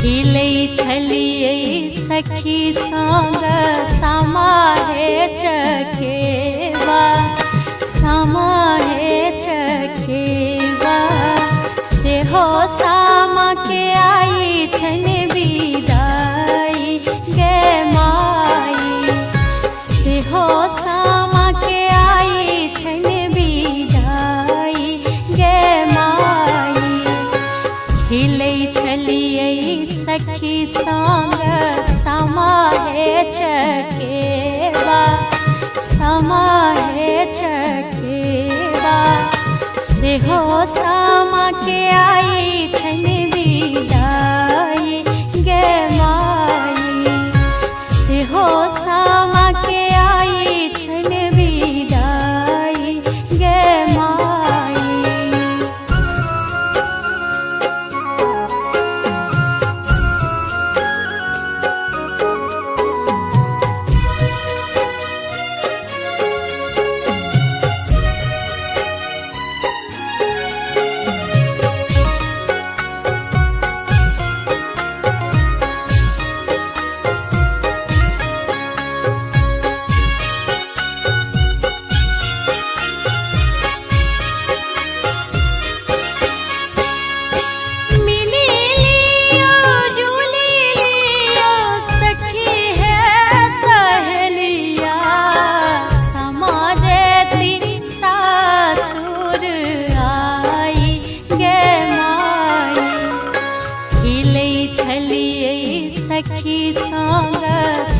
खेलै छलियै सखी संग सामा हे चकेवा, सामा हे चकेवा। सेहो सामा के आई छन विदाई गे माई, सेहो सामा के आई छन विदाई गे माई। खेलै छलियै सखी संग सामा हे चकेवा, सामा हे चकेवा। सेहो सामा के आई छन विदाई गे माई, सेहो सामा के आई छन विदाई गे माई। मिली लियो जुली लियो सखी है सहेलिया, समाजती सासुर आई गे माई। खेलै छलियै सखी संग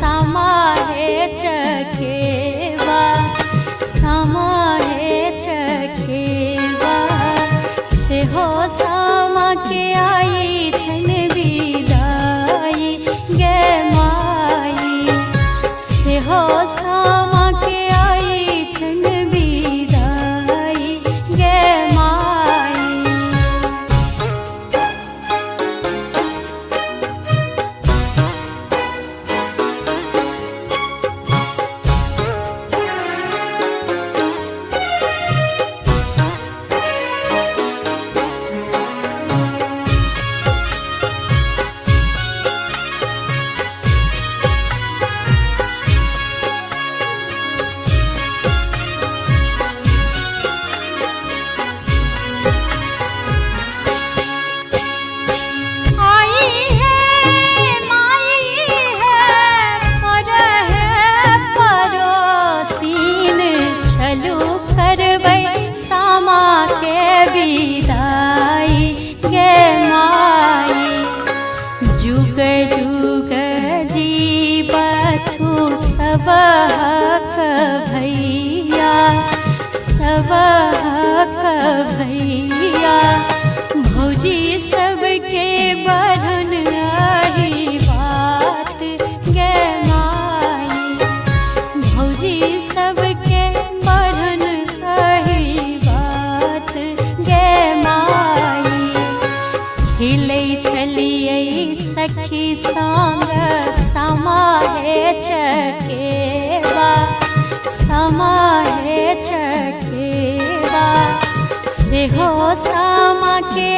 सामा हे चकेवा, सामा हे चकेवा। सेहो सामा के आई छन विदाई गे माई, सेहो सामा के आई छन विदाई गे माई। आई है माई है पर है परोसीन, चलू करबै सामा के विदाई गे माई। जुग जुग जीवथु सबहक भैया, सबहक भैया। भौजी सबके बढ़न आही बात गे माई, भौजी सबके बढ़न आही बात गे माई। खेलै छलियै सखी संग सामा हे चकेवा, सामा हे चकेवा। सेहो सामा के